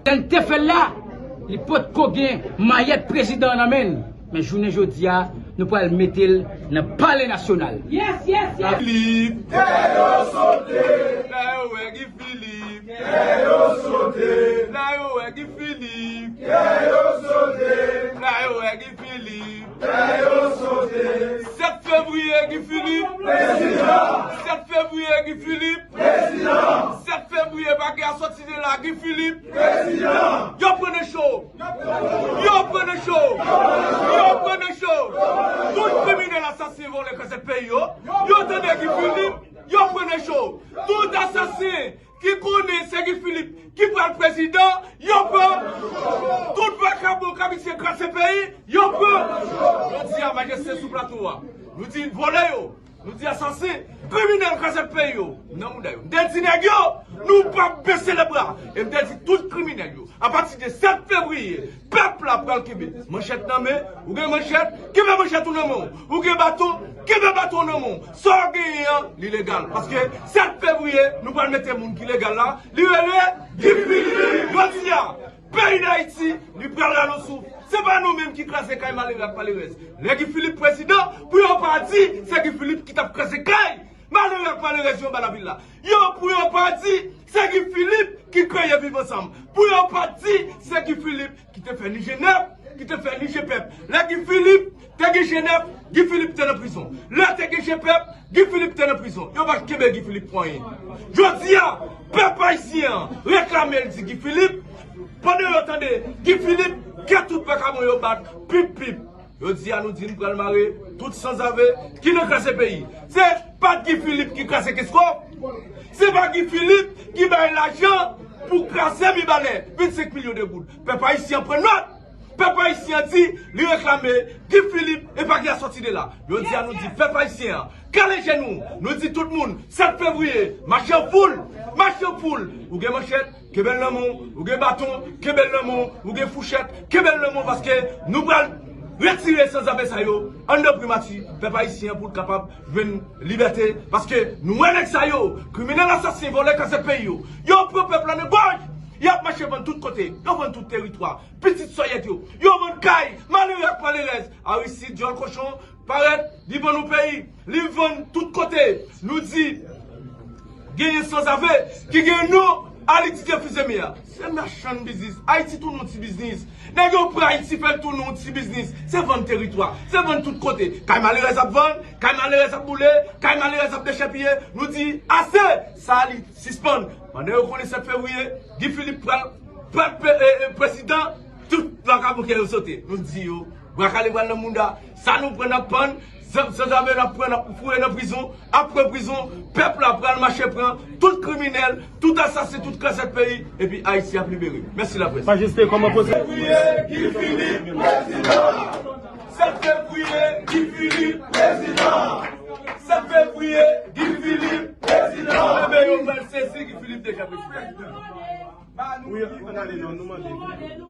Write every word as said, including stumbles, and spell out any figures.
Lè n te fè l la, li potko gen mayèt prezidan an nan men l. Men jounen jodi a, nou pral mete l nan Palè Nasyonal. Yes, yes, yes. Filip, kè yo sote. Lè yo wè Guy Philippe. Kè yo sote. Lè yo wè Guy Philippe. Kè yo sote. Lè yo wè Guy Philippe. Kè yo sote. Sèt fevriye, Guy Philippe. Prezidan. Sèt fevriye, Guy Philippe. Prezidan. Sèt fevriye, pa gen sòti de la, Guy Philippe. Prezidan. Yo pran nan cho. Yo pran nan cho. Yo pran nan cho. Tout kriminèl, asasen, vòlè, kraze peyi yo. Yo tande Guy Philippe. Yo pran nan cho. Tout asasen ki konnen se Guy Philippe ki pral prezidan, yo pran. Tout vakabon k ap eseye kraze peyi, yo pran. Jodi a, majeste sou plato a, nou di vòlè yo, nou di asasen, kriminèl, kraze peyi yo, nan mouda yo. M te di nèg yo, nou p ap bese lebra. E m te di tout kriminèl yo, apati de sèt fevriye, pèp la pral kenbe manchèt nan men. Ou gen manchèt, kenbe manchèt ou nan men w. Ou gen baton, kenbe baton w nan men w. Sa w genyen an, li legal. Paske sèt fevriye, nou pral mete moun ki legal la. Li rele Guy Philippe. Jodi a, peyi Dayiti, li pral rale yon souf. Se pa nou menm ki kraze kay malere ak malerèz. Lè Guy Philippe prezidan, pou yo pa di se Guy Philippe ki t ap kraze kay malere ak malerèz yo anba lavil la. Yo, pou yo pa di se Guy Philippe ki kreye Viv Ansanm. Pou yo pa di se Guy Philippe ki te fè ni G nèf, ki te fè ni G pèp. Lè Guy Philippe te gen G nèf, Guy Philippe te nan prizon. Lè te gen G pèp, Guy Philippe te nan prizon. Yo pa t kenbe Guy Philippe pou anyen. Jodi a, pèp ayisyen an reklame, l di Guy Philippe, pandan yo tande Guy Philippe, kè tout vakabon yo bat, pip, pip. Jodi a, nou di n pral mare tout sanzave ki nan kraze peyi. Se pa Guy Philippe ki kraze Kenskòf. Se pa Guy Philippe ki bay lajan pou kraze Mibalè, vennsenk milyon de goud. Pèp ayisyen an pran nòt. Pèp ayisyen an di li reklame Guy Philippe e pa gen sòti de la. Jodi a, nou di pèp ayisyen an, kale je nou. Nou di tout moun, sèt fevriye, mache an foul, mache an foul. Ou gen manchèt, kenbe l nan men w. Ou gen baton, kenbe l nan men w. Ou gen fouchèt, kenbe l nan men w, paske nou pral retire sanzave sa yo anndan primati pèp ayisyen an pou l kapab jwenn libète. Paske nou wè nèg sa yo, kriminèl, asasen, vòlè, kraze peyi yo. Yo pran pèp la nan gòj. Y ap mache vann tout kote. Yo vann tout teritwa. Pitit sòyèt yo. Yo vann kay. Malere ak malerèz. Aristide, dyòl kochon, parèt, li vann nou peyi, li vann tout kote. Nou di, genyen sanzave ki gen non Alitidye Fils Aimé a. Se machann biznis. Ayiti tounen yon ti biznis. Nèg yo pran Ayiti, fè l tounen yon ti biznis. Se vann teritwa. Se vann tout kote. Kay malerèz ap vann, kay malerèz ap boule, kay malerèz ap dechèpiye. Nou di, ase! Sa li sispann. Pandan yo konnen sèt fevriye, Guy Philippe pral, pral pe-, e, e, prezidan, tout vakabon kè yo sote. Nou di yo, bwa kale pral nan mouda, sa nou pran n ap pann, san, sanzave n ap pran, n ap foure nan prizon, apre prizon, pèp la pral mache pran tout kriminèl, tout asasen, tout kraze peyi, epi Ayiti ap libere. Mèsi laprès. Majeste, kòman posib? Fevriye, Guy Philippe, prezidan! Sèt fevriye, Guy Philippe, prezidan! Sèt fevriye, Guy Philippe, prezidan! Enben, yo pral sezi Guy Philippe deja prezidan. Wi, ann ale non, nou mande.